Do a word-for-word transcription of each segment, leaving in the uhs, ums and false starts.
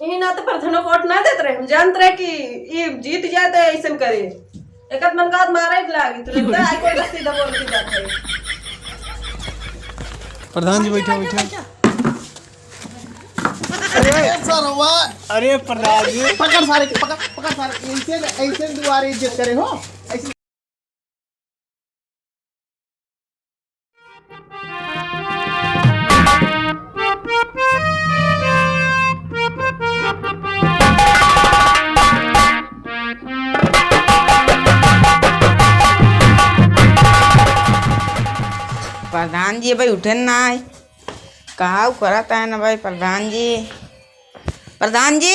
इही नाते प्रधानो वोट ना देत रहे, हम जानत रहे कि ई जीत जाए तो ऐसन करे। एकत मन का मारे के लागी, तुरंत आई कोई बस सीधा बोल के जात है। प्रधान जी, बैठो, बैठो। अरे सरवा। अरे प्रधान जी। पकड़ सारे के, पकड़, पकड़ सारे के। ऐसे, ऐसे दुआरे इज्जत करे हो। ऐसे। प्रधान जी भाई उठे ना आए। कहाँ करत है ना भाई प्रधान जी? प्रधान जी,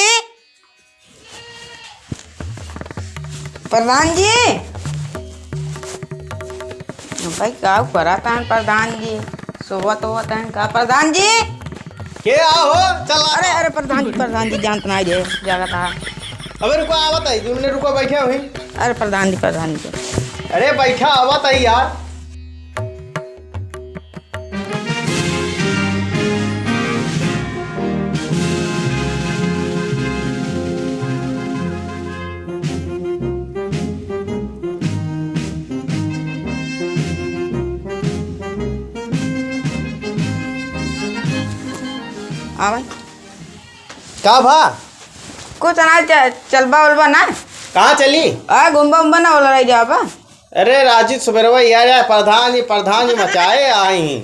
प्रधान जी, भाई का करत हैं प्रधान जी? सोवत होवत हैं का प्रधान जी? के आ हो? चल आ। अरे, अरे, प्रधान जी, प्रधान जी, जानत ना जे, जागत आ। अबे रुको, आवत है, दो मिनट रुको, बैठे हुई। अरे, प्रधान जी, प्रधान जी। अरे, बैठा, आवत है यार। आवे। का भा? कुछ ना, च-, चलबा उलबा ना? कहाँ चली? आ, घूमबा उमबा ना, ओला रह जाबा। अरे राजू, सुबेरवा यार, यार, प्रधान जी, प्रधान जी मचाए आई ही।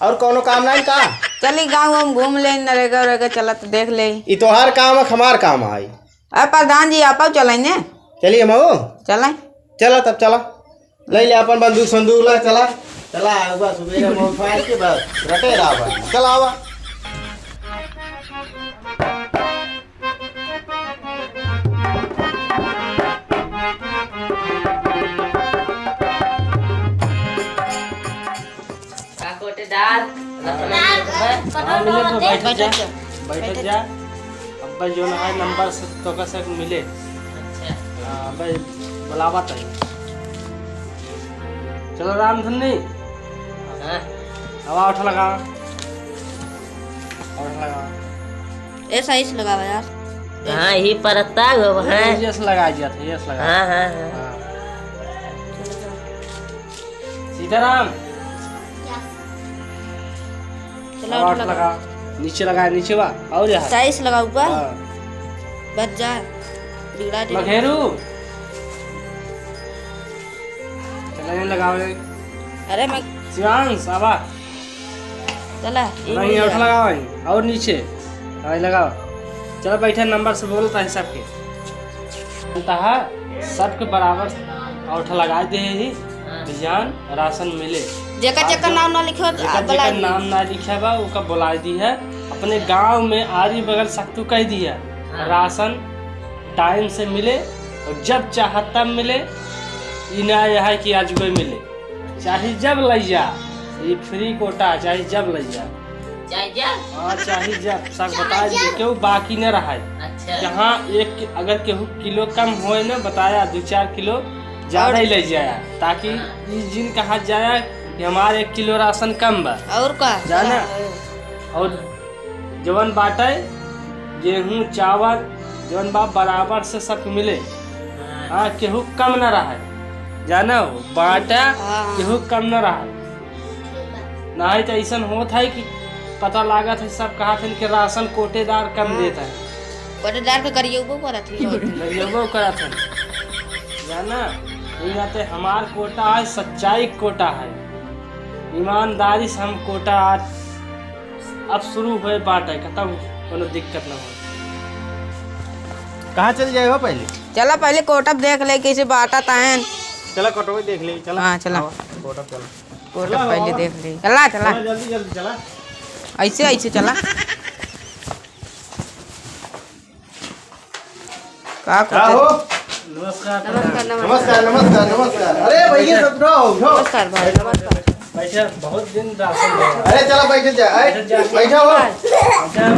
और कौनो काम नहीं का? चली गाँव हम घूम ले, नरेगा उरेगा चलत देख ले। ई तोहार काम है, हमार काम आई। अरे प्रधान जी, आप चलाई ने। चली हम आओ। चलाई। चला तब चला। ले ले अपन बंदूक संदूक ला, चला। चला, आवा सुबेरे हम उठाए के बस, रटे रहा बस। चला आवा। का कोटेदार? हाँ, मिले तो बैठ जा, बैठ जा। अब्बा जो ना है नंबर से तो का से मिले। अच्छा। हाँ, अब्बा बुलावा तई। चलो रामधनी। हाँ। हवा उठ लगा। उठ लगा। ऐसा इस लगावा यार। हाँ, ही परता हो, हाँ। यस लगा दिया था, यस लगा। हाँ, हाँ, हाँ। हाँ। सीताराम। चला, हवा उठ उठ लगा। लगा। नीचे लगा, नीचे बा। और यहाँ। साइस लगा ऊपर। हाँ। बच जा। बिगड़ा दे। मघेरू। चला, यहाँ लगाओ रे। अरे, मैं शिवांश, आवा। चला, ये नहीं, मिल उठ गया। लगाओ, और नीचे। हाँ, लगाओ। चला, बैठे, नंबर से बोलता है सबके। तहा सबके बराबर औठ लगा दे ही, हाँ। बिहान राशन मिले। जेकर, आप जेकर जो, नाम ना लिखे हो, जेकर, आप जेकर बुला नाम ना लिखे बा, ओका बुला दी है। अपने गांव में आरी बगल सख्तू कह दी है, हाँ। राशन टाइम से मिले और जब चाह तब मिले। ई ना यह है कि आज कोई मिले, चाहे जब लइ जा, ई फ्री कोटा, चाहे जब लइ जा। चाहे जब? हाँ, चाहे जब, सब चाहे बता दिए, जब। केहू बाकी न रहा है। अच्छा। जहाँ एक कि-, अगर केहू किलो कम होए न, बताया, दो चार किलो ज्यादा और ही लइ जाया, ताकि हाँ। ई जिन कहा जाया कि हमारे एक किलो राशन कम बा। और का? जाना? हाँ। और जवन बाटे, गेहूं, चावल, जवन बा, बराबर से सब मिले। हाँ। हाँ, केहू कम ना रहे। जाना हो, बाटा, हाँ। केहू कम ना रहे। नाहीं तो ऐसन होत है कि पता लागत है, सब कहत हैं कि राशन कोटेदार कम हाँ। देत है। कोटेदार के गरियबो करत है। गरियबो करत है। जाना, ई नाते हमार कोटा है, सच्चाई कोटा है। ईमानदारी से हम कोटा आज अब शुरू होए बाटे, खत्म, कोनो दिक्कत ना हो। कहाँ चल जाए हो पहले? चला पहले कोटप देख ले, कैसे बाटा तायन। चला कोटप देख ले, चला। हाँ, चला। आवा, कोटप चला। कोटप चला, पहले आवा। देख ले। चला, चला। चला, जल्दी, जल्दी चला। ऐसे, ऐसे चला। का का हो? नमस्कार। नमस्कार, नमस्कार। नमस्कार, नमस्कार, नमस्कार। अरे भैया, सब उठो, उठो। नमस्कार भाई, नमस्कार। बैठे, बहुत दिन राशन नहीं। अरे चला, बैठ जा, आए, बैठ जा। बैठा हो। अच्छा।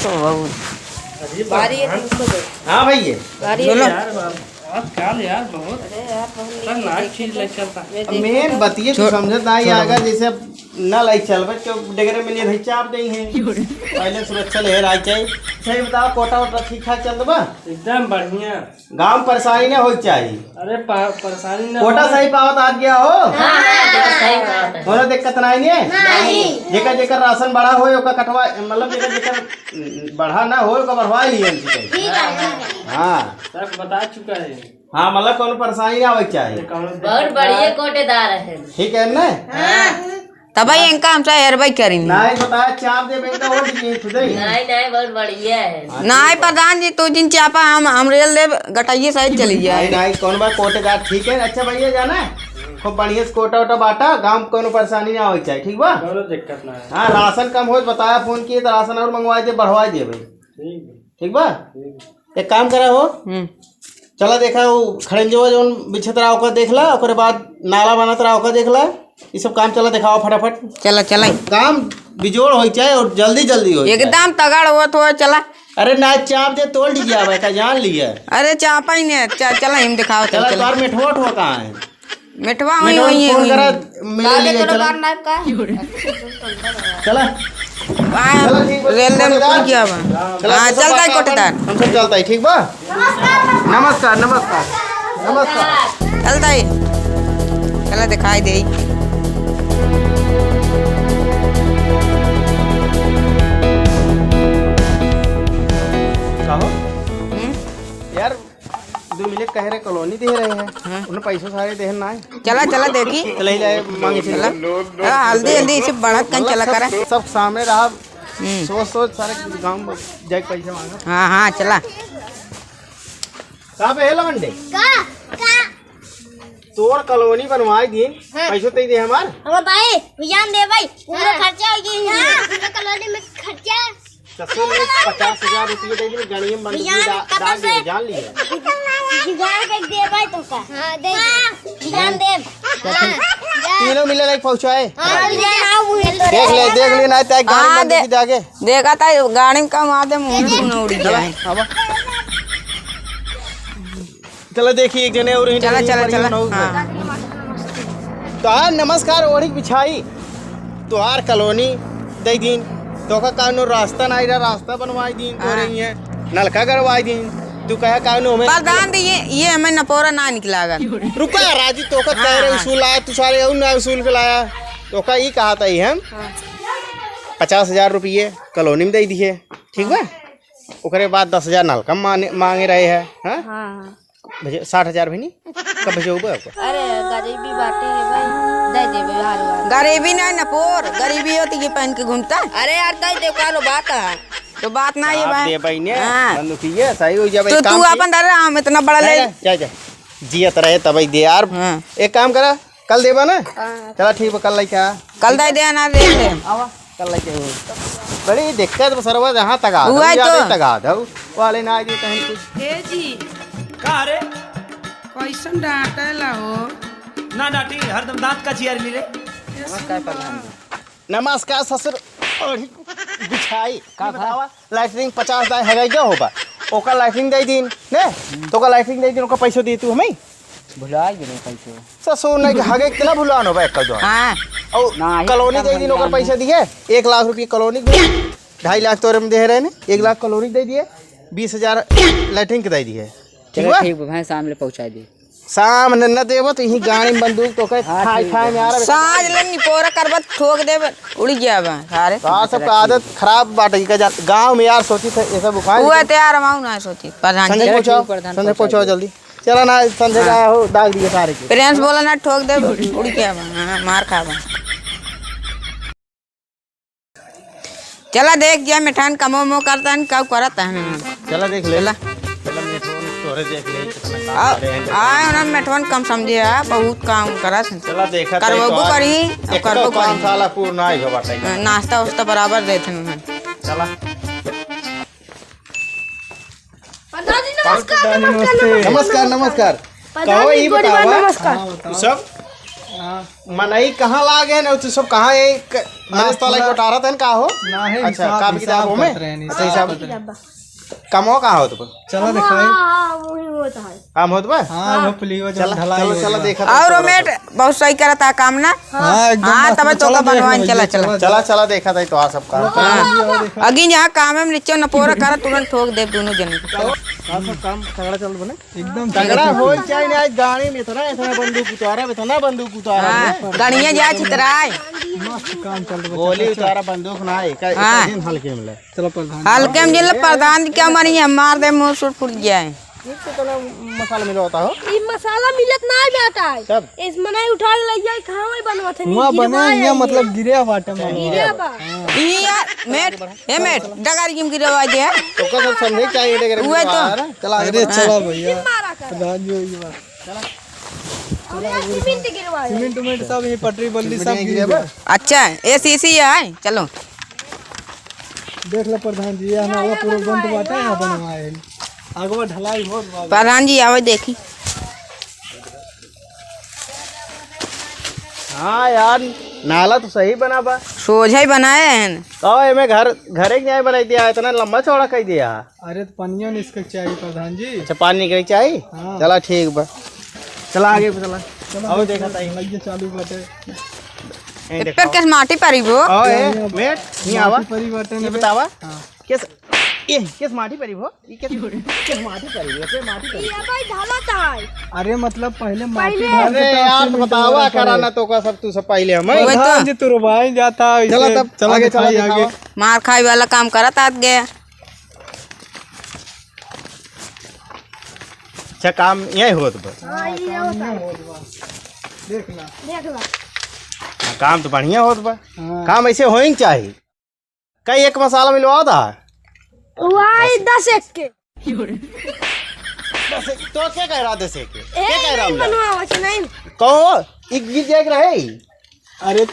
तो बाबू। अजीब बात है। हाँ भैया। बोलो। यार, बाप, आजकल यार बहुत अरे यार, बहुत खतरनाक चीज लेके चलता। अब मेन बतिये तो समझत ना, अगर जैसे ना लाई चलबे, तो डेगरे में नहीं रही, चाप देई है। पहले सुरक्षा ले रहा चाहिए। सही बताओ, कोटा वोटा ठीक ठाक चलत बा? एकदम बढ़िया। गाँव में परेशानी ना होई चाहिए। अरे पा-, परेशानी ना कोटा होई। सही पावत आज गया हो? हाँ, हाँ, कोटा सही पावत है। कोनो दिक्कत नहीं है? नहीं। जेकर, जेकर राशन बढ़ा होई, ओकर कटवा, मतलब जेकर, जेकर बढ़ा ना होई, ओकर बढ़वा लिए हमसे कहीं। ठीक है, ठीक है। हाँ। सब बता चुका है। हाँ, मतलब कोनो परेशानी ना होई चाहिए। बहुत बढ़िया कोटेदार है। ठीक है ना? हाँ। तबही इनका हमसे हेरबई करेंगे। नाहीं, बताया, चाप देबे तो वोट दिए खुदे। नाहीं, नाहीं, बहुत बढ़िया है। नाहीं, प्रधान जी, तू जिन चापा, हम, हम रेल देब, गटइये सहित चली जाए। नाहीं, नाहीं, कौन बा कोटेदार, ठीक है। अच्छा भैया, जाना है, खूब बढ़िया से कोटा वोटा बांटा, गाँव में कौनो परेशानी ना होई चाहिए, ठीक बा? कौनो दिक्कत ना है। हाँ, राशन कम होई, बताया, फोन किए तो राशन और मंगवाई दे, बढ़वाई दे भाई। ठीक बा। ठीक बा? ठीक। एक काम करा हो, हम्म। चला देखा, वो खड़ंजवा जौन बिछत रहा, ओकर देख ला, ओकरे बाद नाला बनत रहा, ओकर देख ला। ई सब काम चला देखावा फटाफट। चला, चला। काम बिजोड़ होई चाहे और जल्दी, जल्दी होई चाहे। एकदम तगड़ होत हो, चला। अरे ना, चाप दे, तोड़ लीजिए, अब का जान लिया। अरे चापा ही नहीं, च-, चला, हम दिखाओ, चला, चला। तोर मेठवा उठवा कहाँ है? मेठवा वहीं, मेठवा वहीं है, फोन वहीं करा, है। मिले काले लिए, तोरा चला। बार नाम का? चला। हाँ, चला, ठीक बा। रेल में कोई क्या बा? चला, हाँ, चल, चलता है बात कोटेदार। हम सब चलता है, ठीक बा? नमस्कार, नमस्कार, नमस्कार। चलता है। चला, दिखाई दे। का हो? हम्म? यार, दो मिनट कहे रहे, कॉलोनी दे रहे हैं। हाँ। उन्हें पैसों सारे देहन ना है। चला, चला, देखी। चला ही जाए, मांगे चला। चला। अरे, हल्दी, हल्दी, इसे बढ़त कन चला सब, करा। सब सामने रहा। हम्म। सोच, सोच, सारे गाँव में जाके पैसे मांगा। हाँ, हाँ, चला। कहाँ पे है लवंडे? का? का? तोर कॉलोनी बनवाई दीन, हाँ। पैसों तई दे हमार। हम भाई, भैया दे भाई, पूरा हाँ। खर्चा हो गया। हाँ। पूरा कॉलोनी में खर्चा। ससुर ने पचास हजार रुपये दे दी, गाड़ी में बंद भैया, की डा-, कब डाल से? दिए, जान लिए। जुगाड़ के देबै तो का? हाँ, दे दे। हाँ, जान देब। हाँ, जा। तीनों मिले लाइक पहुँचाए। हाँ, ले आओ, वो देख ले, देख ले, ना तो एक गाड़ी हाँ, बंद दे-, की जाके। देखा था, गाड़ी में कम आ दे, मुँह सुन उड़ चला, जाए। अब। चला देखी, एक जने और ही चला, नहीं चला, पड़ी चला। हो ना। हाँ। तो हाँ, नमस्कार, ओढ़ी बिछाई। तोहार कॉलोनी दे दीन, तोका कानून रास्ता नाहीं रहा, रास्ता बनवाई दीन, तोरे हाँ। ये नलका गड़वाई दीन, तू कहे कानून हमें प्रधान जी, ये, ये हमें नपोरा ना निकला अगर। रुका राजी, तोका हाँ, कह रहे हाँ। उसूल आया, तू सारे और ना उसूल के लाया, तोका ई कहा था ही हम हाँ। पचास हजार रुपये कॉलोनी में दे दिए, ठीक बा? ओकरे बाद दस हजार नलका माने, मांगे रहे हैं, हाँ? हाँ, हाँ। भेजे, साठ हजार भी नहीं? कब भेजोगे आपको? अरे, गरीबी बाटे है भाई, दे देबे हर बार। गरीबी नहीं नपोर, गरीबी होती ये पहन के घूमता। अरे यार, दे दे, कालो बात है। तो बात ना ये आप भाई। दे भाई ने, हाँ। बंदूकी ये सही हो जाए भाई, तो काम तू की। अपन डर रहा, हम इतना बड़ा नहीं, ले। नहीं, जा, जा। जियत रहे तब ही दे यार। हाँ। एक काम करा, कल देबा ना? हाँ। चला ठीक बा, कल लेके आ। कल दे दे, अनार दे दे। आवा, कल लेके आओ। बड़ी दिक्कत बा सरवा, जहाँ तक आ, हुआ है ज्यादा तो। तक आ, धऊ वाले ना आ जी कहीं कुछ। ए जी। का रे? कैसन डांटेला हो? ना डांटी, हरदम दांत का चियारी ली रे। नमस्कार प्रधान जी। नमस्कार ससुर। अरे बिछाई। का ये बतावा, लैट्रिन पचास दाई हगाई गया होबा। ओका लैट्रिन दे दीन, ने? तो ओका लैट्रिन दे दीन, ओका पैसा दे तू हमें। भुला गेले पैसो। ससुर नहीं, हगे के ना भुलान हो बा एक दो। हाँ। और ना, ही कॉलोनी काम दे दिन ओकर भुलान पैसा है। दिए, एक लाख रुपये कॉलोनी के, ढाई लाख तोरे में दे रहे ने, एक लाख कॉलोनी के दे दिए, बीस हजार लैट्रिन के दे दिए। ठीक चलो बा? ठीक बा भाई, शाम ले पहुँचा दी। शाम ने न देबो तो यही गाड़ी में बंदूक तो के हाँ, खाए ठीक खाए बा। में आ रहा। साँझ ले निपोरा करबा ठोक देबे, उड़ी गया बा सारे। तो आप सबका आदत खराब बाटे, का जान, गाँव में यार सोची थे, ये सब उखाड़ हुआ लेते। तैयार हम ना सोची, प्रधान जी। संजय चलो पहुँचाओ, ठीक, प्रधान संजय पहुँचा पहुँचाओ दो। जल्दी। चला ना, संजय हाँ। का हो, दाग दिए सारे के। प्रियांश बोला ना, ठोक दे, उड़ी के आवा, हाँ, मार खावा। चला देख जा, मिठान कमो मो करता है, का करता है। चला देख ले। चला। चला मिठुन, तोरे देख ले, कितना काम आ, करे हैं। आ, ना मिठुन कम समझे है, बहुत काम करत है। चला देखा करबो तो आज करी, एक करबो तो काम करी। साला पूर्ण आई हो बाटे। हाँ, नाश्ता उस्ता बराबर देते हैं। चला। प्रधान जी, नमस्कार, नमस्कार, नमस्कार। नमस्कार, नमस्कार। प्रधान कहो, जी, ये गोरी बार बतावा। नमस्कार। हाँ, बताओ। तू सब हाँ। मनई कहाँ लागे न? तू सब कहाँ एक नाश्ता लाइक उतारत है का हो? ना है, अच्छा, हिसाब, कापी किताब हिसाब हो में? करत रहे हैं, अच्छा, हिसाब हिसाब। करत रहे हैं। कमवा कहाँ होत बा? चला दिखाई। हाँ, हाँ, वही होत है। काम होत बा? हाँ, वो पुलियो जो चला, ढलाई चला, होत चला बा। देखा था और चौड़ा मेट सब। बहुत सही करत है काम ना। हाँ, एकदम हाँ, मस्त। तबे तो चला का देख बनवाइन, लो चला, भैया, चला। चला, चला देखा था तो आ सब काम। हाँ। अगिन यहाँ काम में नीचे नपोरा करा, तुरंत ठोक दे दोनों जन। का सब काम तगड़ा चल बने? एकदम तगड़ा हो चाहे ना, आज गाड़ी में इतना, इतना बंदूक उतारा, इतना बंदूक उतारा हाँ, है। गाड़ियाँ जा छितराए। मस्त काम चल रहा है। गोली उतारा, बंदूक ना है, का-, हाँ। का दिन हल्के में ले। चलो प्रधान। हल्के में जिले प्रधान जी क्या मारी है, मार दे, मुंह सुट फूट जाए। ये तो इतना मसाला मिला होता हो। ई मसाला मिलत ना बेटा है। तब? इस मनाई उठा के ले जाए, कहाँ वही बनवा थे, हुआ गिरवा बने, ये आई। मतलब गिरे बाटे में। गिरे बा। ई यार, मेट, ए मेट, डगारी किम गिरवा दे। तो का सब समझे चाहिए डगारी उहे तो। मार। चला आगे अरे बढ़ा। चला भैया। किम मारा कर? प्रधान जी वही बात। चला। अरे यार, सीमेंट गिरवा है। सीमेंट उमेंट सब ये पटरी बल्ली सब गिर गया। अच्छा, ए सी सी है, चलो। देख लो प्रधान जी, ये हमारा पूरा बंद बाटे, यहाँ बनवाए हैं। आगवा ढलाई होत बा। प्रधान जी, आवे देखी। हाँ यार, नाला तो सही बना बा। सोझा ही बनाए हैं। तो एमे घर, घरे के न्याय बनाई दिया, इतना लंबा चौड़ा कर दिया। अरे तो पनिया निकल चाहिए प्रधान जी। अच्छा, पानी निकले चाहिए? हाँ। चला ठीक बा। चला आगे चला। चला और देखा ताई। ये चालू बाटे। ए, ए, देखा। पेड़ के माटी परी बो। ओ, ए, यहाँ मेट, नहीं आवा। माटी परी बाटे ये ना। बतावा। हाँ। किस, ये, किस माटी परी बो? ये किस, किस माटी परी बो? ये माटी परी। ये भाई ढाला था। अरे मतलब पहले माटी पहले। ढाल के अरे तब यार, से तो मिट्टी बतावा वाला करा करे। ना तो का सब तू सब पहले हम। वही तो। प्रधान जी तू रुबाई जाता है चला इसे। तब चला आगे, दिखाई चला आगे। दिखावा। मार खाई वाला काम करत आत गया। अच्छा, काम यही होत बा। हाँ, ये होता है। देख ला। देख ला। हाँ, काम तो बढ़िया होत बा। हाँ। काम ऐसे होई के चाही। कई एक मसाला मिलवा दा। वाई दस एक के। दस एक, तो क्या कह रहा दस एक के? क्या कह रहा नहीं हम? बनवावा के नहीं। कहो, एक गीत जाए के रहे। अरे,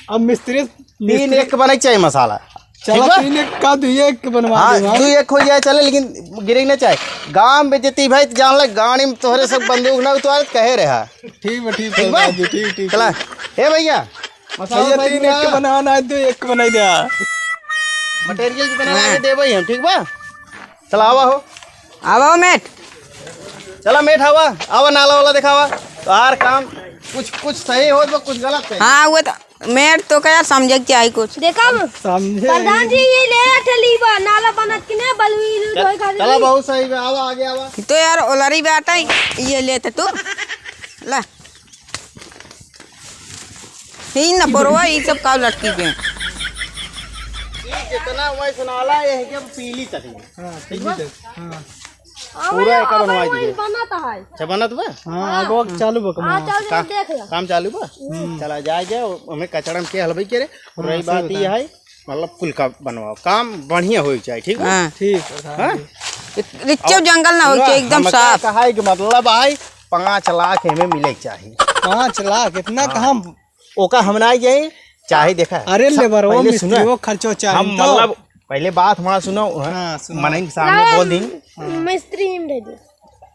अब मिस्त्री, तीन मिस्त्री एक बनाई चाहिए मसाला। चला, ठीक बा? तीन एक का दुई एक बनवा हाँ, दे भाई। दुई एक हो जाए चले, लेकिन गिरे ना चाहे। गांव में जती भाई, जान ले, गाड़ी में तोहरे सब बंदूक ना उतारे, कहे रहा। ठीक बा, ठीक ठीक बा? बा, जी, ठीक, ठीक, चला। ठीक। ए भैया, मसाला भैया, पैक तीन एक बना। के बनावा ना, दुई एक बनाई दे। मटेरियल जितना हाँ। लागे देबे हम, ठीक बा? चला, आवा हो। आवा हो, मेट। चला, मेट, आवा। आवा, नाला वाला देखावा। तोहार काम कुछ, कुछ सही होत बा, कुछ गलत है। हाँ, वो तो मेट तो क्या समझे के चाही कुछ। देखा, समझे। प्रधान जी, ये ले ठेली बा, नाला बनत कि नहीं, बलुई धोए खातिर चला, नहीं। बहुत सही बा, आवा, आगे आवा। तो यार, ओलरी बात है, ये लेते तू। ला। ही न परवा, ई सब का लटकी बे। ई जितना वैसे नाला है, ये पीली तक में। हाँ, ठीक बा? ठीक है। हाँ। पूरा एका बनवा वही दीजिए। बनत है। अच्छा, बनत बा? हाँ, हाँ। आगो चालू बा हाँ, कमाल। चल, चल, का-, देख ला। काम चालू बा? हम्म। चला, जाए, जाए, हमें कचड़ा में के हलवाई के रे। हाँ, रही सही बात बता। ये है, मतलब, कुल का बनवाओ, काम बढ़िया होए के चाही, ठीक बा? हाँ। ठीक है, हाँ? हाँ। रिच्चो अब जंगल ना होए के सुना, चाही, एकदम हमका साफ। कहा है कि मतलब भाई, पाँच लाख एमे मिले के चाही। पाँच लाख, इतना हाँ। कहाँ? ओका हम ना जाए, चाहे देखा। अरे सब लेबर, वो पहले सुना। मिस्त्री, वो खर्चो चाही हम तो। मतलब, पहले बात हमारा सुनो, हाँ, सुनो। मनई के सामने राम बोल दी। मिस्त्री ही दे दे।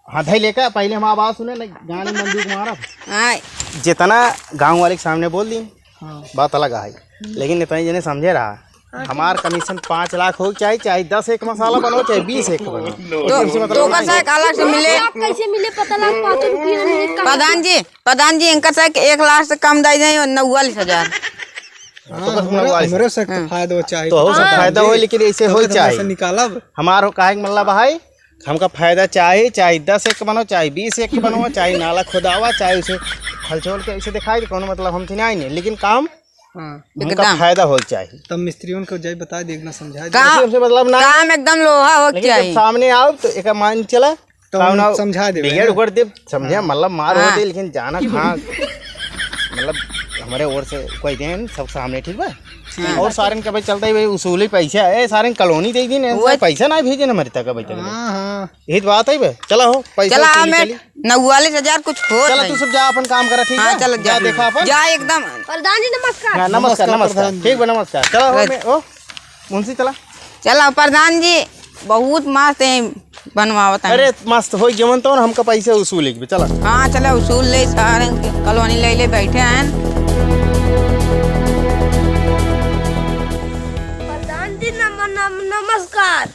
हाँ, धई लेकर पहले हमारा बात सुने, नहीं, गाने में बंदूक मारा। हाँ। जितना गाँव वाले के सामने बोल दी, हाँ। बात अलग आई, लेकिन इतना जने समझे रहा, हाँ, हमार कमीशन पाँच लाख हो, चाहे, चाहे दस एक मसाला बनो, चाहे बीस एक बनो। तो, कमीशन मतलब तो का नहीं। साहब अलग से मिले। कैसे मिले पता लग पाँच रुपये मिले का? प्रधान जी, प्रधान जी, इनका साहब एक लाख से कम दे दें, नवालीस हजार। हाँ, तो बस हमरे, नवालीस। हमरे से हाँ। फायदा हो चाहे। तो हो सब हाँ। फायदा हो, लेकिन ऐसे तो हो तो चाहे। से निकालब। हमार काहे के मतलब है, हमका फायदा चाहे, चाहे दस एक बनो, चाहे बीस एक बनो, चाहे नाला खुदावा, चाहे उसे खलचोल के ऐसे दिखाई दे, कोनो मतलब हम थी नहीं, लेकिन काम हाँ। हमका एकदम। फायदा होल चाही। तब मिस्त्रियों को जाई बता दे, एक ना समझा दे। काम, हमसे मतलब ना। काम एकदम लोहा हो लेकिन जब चाहिए। सामने आओ तो एक मान चला, तो काम हम ना समझा देबे बिगड़ ना। उगड़ दे, समझे, हाँ। मतलब मार हाँ। होते, लेकिन जाना कहाँ, मतलब हमारे ओर से कोई देन सब सामने, ठीक बा? हाँ। और सारन के भाई चलता ही भाई उसूली पैसा है, सारन कॉलोनी दे दी ना, वो पैसा ना भेजे ना हमारे तक अभी तक। हाँ, हाँ। यही तो बात है बे। चला हो, पैसा चला, उसूली मैं चली। नवालीस हजार कुछ हो चला, नहीं। तू सब जा, अपन काम करा, ठीक हाँ, है? चल, जा, जा। देखा अपन। जा एकदम। प्रधान जी, नमस्कार। हाँ, नमस्कार, नमस्कार, नमस्कार। प्रधान जी। ठीक बा, नमस्कार। चला हो, बस। मैं, ओ, मुंशी, चला। चला, प्रधान जी, बहुत मस्त है, बनवावत है। अरे, मस्त हो, जवन तो हमका पैसे उसूल एक बे, चला। हाँ, चला, उसूल ले, सारे कॉलोनी ले, ले बैठे हैं। प्रधान जी, नम-, नम-, नमस्कार।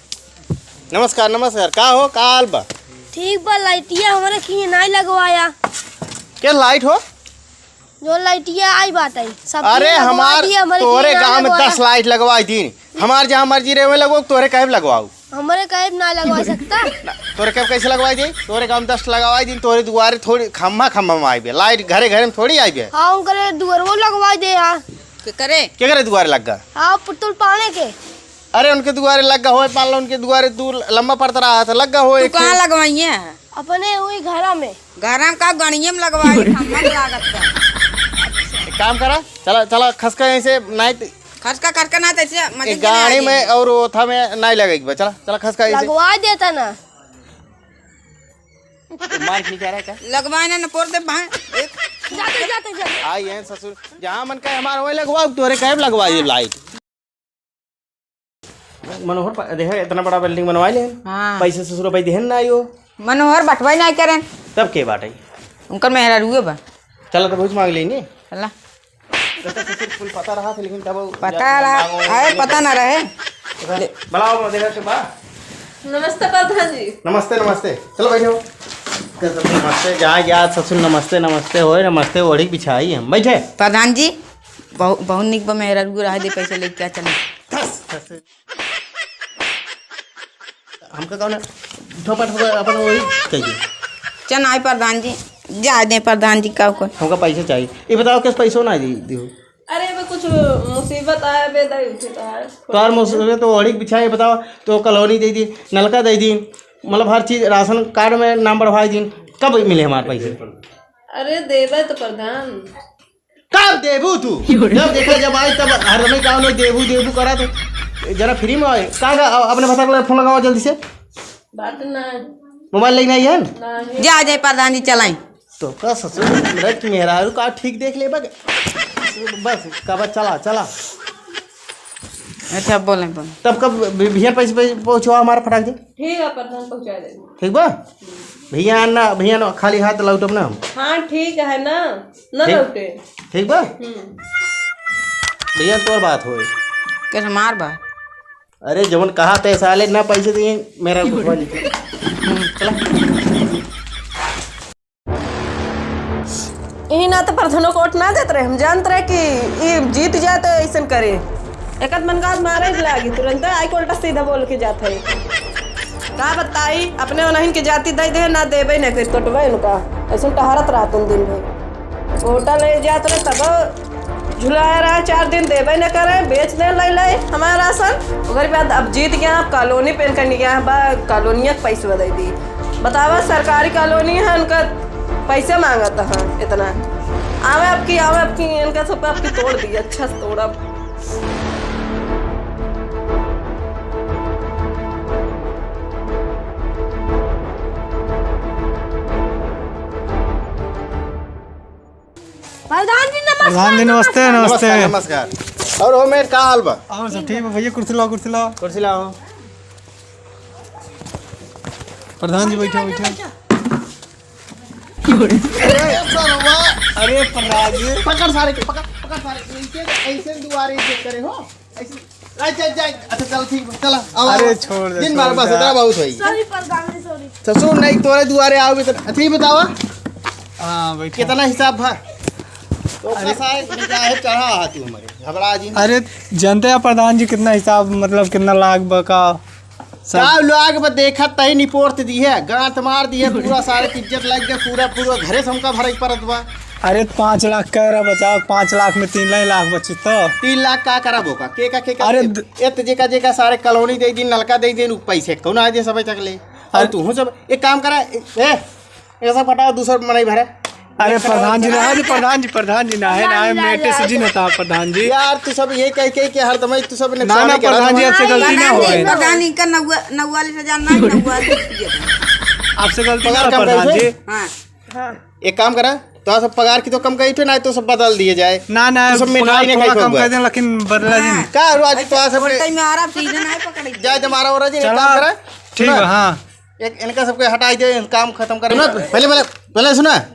नमस्कार, नमस्कार। का हो, का हाल बा? ठीक बा, लाइटिया हमरे किहे नाई लगवाया। के लाइट हो? जो लाइटिया आई बाटे, सब अरे लगवा हमार, दिया, हमरे तोरे किहे नाई गाँव में लगवाया। दस लाइट लगवाई दीन। हमार जहाँ मर्जी रहे, वहीं लगवाओ, तोरे कहे लगवाओ। हमरे कहे ना लगवा सकता। ना, तोरे कहे कैसे लगवाई दी? तोरे गाँव में दस लगवाई दीन, तोरे दुआरे थोड़ी खम्भा खम्भा में आइबे, लाइट घरे घरे में थोड़ी आइबे। हाँ, उनकरे दुआरवो लगवाई दे यार। के करे? के करे दुआरे लग गा? हाँ, पुतुल पाने के। अरे, उनके दुआरे लग गा होए, मान लो उनके दुआरे दूर लंबा पड़ता रहा, तो लग गा होए तू एक कहाँ ठे। लगवाइए हैं? अपने वही घरा में। घरा में का, गणिये में लगवाई, खम्भा में लागत बा। एक काम करा, चला, चला, खसका ऐसे नाई त-, खसका, खसका ना, तैसे मशीन एक गाड़ी में और ओथा में नाई लगे एक बार। चला, चला, खसका ऐसे। लगवा देता ना। तो मार खींचा रहा है क्या? लगवाए ना, न पोर दे भाई। एक जाते, जाते, जाते। आई हैं ससुर, जहाँ मन का हमार वही लगवाओ, तोरे कहे लगवाई लाइट। मनोहर पा-, देखा, इतना बड़ा बिल्डिंग बनवाए ले। हाँ। पैसे ससुर भाई देहन ना आयो। मनोहर बटवाई ना करें। तब के बाटे? उनकर मेहरारुए बा। चला तो बहुत मांग लेनी। चला। तो ससुर कुल पता रहा था, लेकिन तब पता रहा, मांगो, अरे, पता ना रहे। बुलाओ, देखा के बा। नमस्ते प्रधान जी। नमस्ते, नमस्ते। चलो बैठो। नमस्ते, जहाँ गया ससुर नमस्ते, नमस्ते होए, नमस्ते ओढ़ी बिछाई हम। बैठे। प्रधान जी, बहु-, बहुत निक बा, मेहरारू रहे दे, पैसा लेके आ चले। हमका कौन है? उठो, पाठ होगा, अपन वही कहिए। चल, आई प्रधान जी, जा दे प्रधान जी, का कर। हमका पैसा चाहिए। ये बताओ, किस पैसों ना दी, दियो? अरे, अबे कुछ मुसीबत आया, बे दई उठे तो है। तोहार मुसीबत तो ओढ़ी बिछाए, बताओ, तो कॉलोनी दे दी, नलका दे दी, मतलब हर चीज, राशन कार्ड में नाम बढ़वाए दी, कब मिले हमारे पैसे? अरे, देबे तो प्रधान। कब देबू तू? जब देखा, जब आई, तब हर समय गाँव में देबू, देबू करा तू। जरा फ्री में आए। का, का, अपने भतार के फोन लगावा जल्दी से। बात ना। मोबाइल लेके आई है? ना है। जा, जाए प्रधान जी, चलाई। तो का ससुर, मेरा मेहरारू का ठीक देख ले बग। बस, का बस, चला, चला। अच्छा, बोले, बोले। तब कब भि-, भैया पैसे, पैसे पहुँचवा हमारा फटाक दे? ठीक है, प्रधान, पहुँचा दे। ठीक बा? भैया आना, भैया ना, खाली हाथ लौटब ना हम। हाँ, ठीक है ना, न ठीक। लौटे। ठीक बा? हम्म। भैया, तोर बात होए। कैसे मार बा? अरे, जवन कहा तै साले ना पैसे दिए, मेरा भगवान जी। हम्म, चला। यही ना तो प्रधानों को वोट ना देत रहे, हम जानत रहे कि ई जीत जाए तो ऐसन करे। एकत मन गाज मारे लागी, तुरंत आई कोल्टा सीधा बोल के जात है। का बताई, अपने ओनहिन के जाति दे दे, ना देबे ना कर कटबे उनका, ऐसन टहरत रहतन दिन भर। कोटा ले जात रहे तब झुलाया रहा, चार दिन देबे न करे, बेच दे ले ले हमारा राशन। ओकर बाद अब जीत गया, अब कॉलोनी पे इनका निगाह बा, कॉलोनिया के पैसवा दे दी। बतावा, सरकारी कॉलोनी है, इनका पैसे मांगत है इतना। आवे अब की, आवे अब की, इनका सबका अब की तोड़ दी, अच्छा से तोड़ब। प्रधान जी, नमस्कार। प्रधान जी, नमस्ते, नमस्ते। नमस्कार, नमस्कार। और हो मेर, का हाल बा? और सब ठीक बा भैया, कुर्सी लाओ, कुर्सी लाओ। कुर्सी लाओ। प्रधान जी, बैठो, बैठो। अरे सरवा। अरे प्रधान जी। पकड़ सारे के, पकड़, पकड़ सारे के। ऐसे, ऐसे दुआरे इज्जत करे हो। अच्छा, अच्छा, अच्छा, चल, ठीक बा, चला, आवा, अरे, आवा। छोड़ दे, दिन भर छोड़ बस दे। इतना बहुत होई। Sorry, प्रधान जी, sorry। ससुर नहीं, तोरे दुआरे आओगे तो, ठीक बतावा। हाँ, बैठो। कितना हिसाब भा? तो अरे। का सारे, इनका है चढ़ा हाथ तू हमारे, घबरा जी। अरे, जानते हैं प्रधान जी, कितना हिसाब, मतलब, कितना लाख बा का? सब का लाख बा, देखत तही निपोर्त दी है, गांठ मार दी है, पूरा सारे की इज्जत लग गया, पूरा, पूरा घरे से हमका भरे के परत बा। अरे, पाँच लाख कह रहा बचाओ, पाँच लाख में तीन लाख बची तो। तीन लाख का करब ओका? के का, के का? अरे द- एत जेका, जेका सारे कॉलोनी दे दी, नलका दे दी, उ पैसे कौन आ दे सब तक ले? और अरे तू सब एक काम करा, ए, ए, ये सब हटाओ, दूसर मनई भरे। अरे प्रधान जी, रहा जी, प्रधान जी, प्रधान जी, ना है, ना है, ना, ना, मेटे ना। सीजन होता है, प्रधान जी। यार, तू सब ये कह के, के हर दमाई तू सब ना, नुकसान ना, ही करा प्रधान जी, दो। आपसे गलती ना ना, होए। प्रधान, इनका नौवा-, नौवालीस हजार ना, नौवालीस हजार। आपसे गलती ना पगार हो, कम प्रधान कइसे? जी। हाँ। हाँ। एक काम करा, तो सब पगार की तो कम कही थे, ना तो सब बदल दिए जाए। ना, ना, तो सब मिठाई पगार नहीं थोड़ा खाई कम होगा। कर दें, लेकिन बदला जी। हाँ। का हुआ जी, तो सब उल्टा ही में आ रहा, सीजन है, पकड़ जाए, तुम्हारा हो रहा जी, एक चला, काम करा। ठीक सुना? है, हाँ। एक इनका सबके हटाई दे, काम खत्म कर। सुना, पहले, पहले, पहले सुना,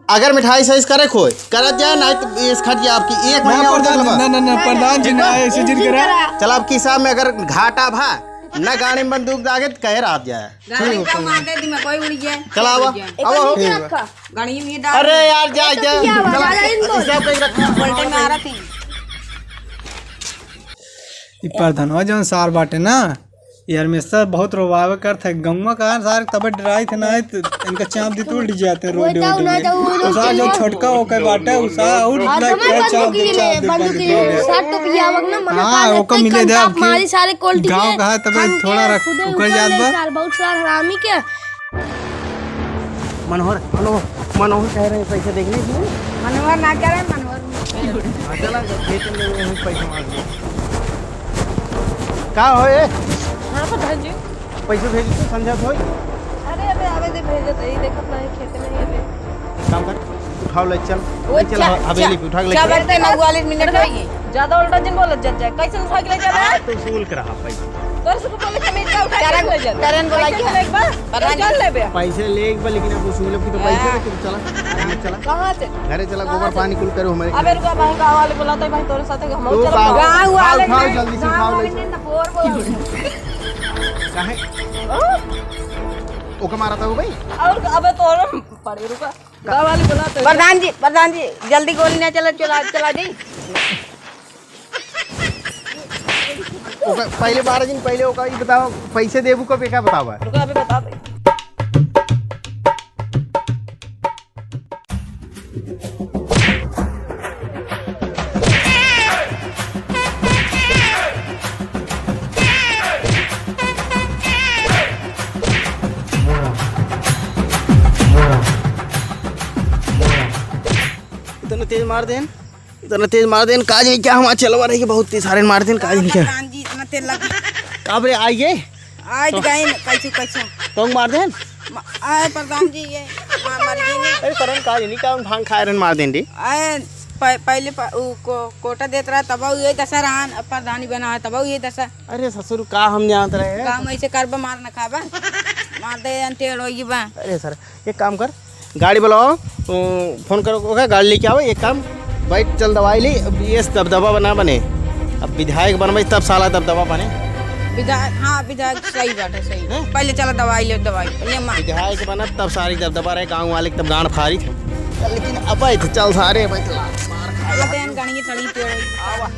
अगर मिठाई सही से करे खोए, करत जाए, ना तो इस खट जाए आपकी एक ना, महीना और प्रधान, देख लो। ना, ना, ना, प्रधान जी, ना, ऐसे जिन करा। चल, आपकी हिसाब में अगर घाटा भा, ना गाड़ी में बंदूक दागे त कहे रात जाए। गाड़ी का मार दे, दिमाग कोई उड़ जाए। चला आवा। उड़ जाए। आवा हो। एक नीचे रखा। गाड़ी में डाल। अरे यार, जा, जा। किया हुआ, चला। राजा इनको। इसे आप एक रख। पलटे में आ रहा थी। ई प्रधानवा जौन सार बाटे ना, ई हमेशा बहुत रोवावे करत है। गौवा का सार तबे डराई थे ना, आए तो इनका चाप दी तो उड़ जाते हैं वो रोड जाओ ना, वोड में। जाओ, वो उसा जो जाओ। छोटका ओकर बाटे, उसा और हाँ, लग तो मैं के चाप बंदूक दे, ले, चाप दे, बंदूक बंदूक ले। दे। साठ टोपिया वगना, मना हाँ, कर ओकर लेते मिले दे कंटाप आपकी। मारी सारे कोल्ड गाँव के। कहा तबे ये थोड़ा रख, खुदे उकर उतर जात ले बा। सार, बहुत सार हरामी के। मनोहर, मनोहर, मनोहर कह रहे हैं पैसे देखने के लिए। मनोहर ना कह रहे हैं, मनोहर। हाँ, चला, खेत में हम पैसे मांग लिए। का हो ए? हाँ, प्रधान जी। पैसे भेज तू, संझा होई। अरे, अबे, आवे दे, भेजत रही, देखत नहीं, खेत में ही अबे। काम कर, उठाओ, ले चल। वो ले चल, चा-, हवेली चा-, पे उठा के ले चल। चावल के नौ वाले मिनट होई। ज्यादा उल्टा जिन बोलत जब जाए। कैसे उठा के ले चला? हाँ, तू सुन के रहा पैसा। तोर से बोले कि मैं इतना उठा के करण, ले जाता। करण बोला पैसे क्या? ले एक बार, पता तो नहीं। चल ले बे। पैसे ले एक बार, लेकिन अब उसूल की तो पैसे हाँ। दे, तू चला, चला। कहाँ से? घरे चला, कहाँ गोबर से? पानी कुल करो हमारे अबे घर। रुका, भाई गाँव वाले बुलाते हैं, भाई तोरे साथ हम तू चलो। गाँव गाँव वाले उठाओ, नहीं, जल्दी से गाँव उठाओ, वाले ले चल। नहीं, ना बोर बोल। काहे? हाँ? ओके मारा था वो भाई? और अबे तोरे पड़े रुका। गाँव वाले बुलाते हैं। प्रधान जी, प्रधान जी, जल्दी गोली ना चला, चला, चला दी। ओका पहले बारह दिन पहले ओका ई बताओ, पैसे देबू कब, एका बतावा। रुका, अभी बता दे। इतना तेज मार देन। इतना तेज मार देन, काज नहीं क्या, हम चलवा रही है, बहुत तेज सारे मार देन, काज नहीं क्या। प्रधान जी, इतना तेल लग काब रे, आइए। आज तो गए न, कैसे, कैसे? तो मार देन। म-, आए प्रधान जी, ये, हाँ, मर गई ना। अरे करण, काज नहीं क्या, हम भांग खाए रहन, मार देन रे। आए, प-, पहले प-, उ को-, कोटा देत रहा, तब ये दशा रहन, अब प्रधानी बना है, तब ये दशा। अरे ससुर, का हम जानत रहे हैं? काम ऐसे करबा, मार न खाबा। मार दे, अन टेढ़ होई बा। अरे सर, एक काम कर, गाड़ी बुलाओ, ओ, फोन करो, ओके, गाड़ी लेके आओ। एक काम, बैठ, चल दवाई ले। अब ये दबदबा बना बने, अब विधायक बनबे तब साला दबदबा बने। विधायक, हाँ, विधायक सही बात है, सही। हैं? पहले चला दवाई ले, दवाई ले, मार। विधायक बनत तब सारी दबदबा रहे, गाँव वाले के तब गांड फारी थे। लेकिन अब बैठ, चल सारे, बैठ ला, मार खा। ये बहन गणित सड़ी पेड़ है। आवा।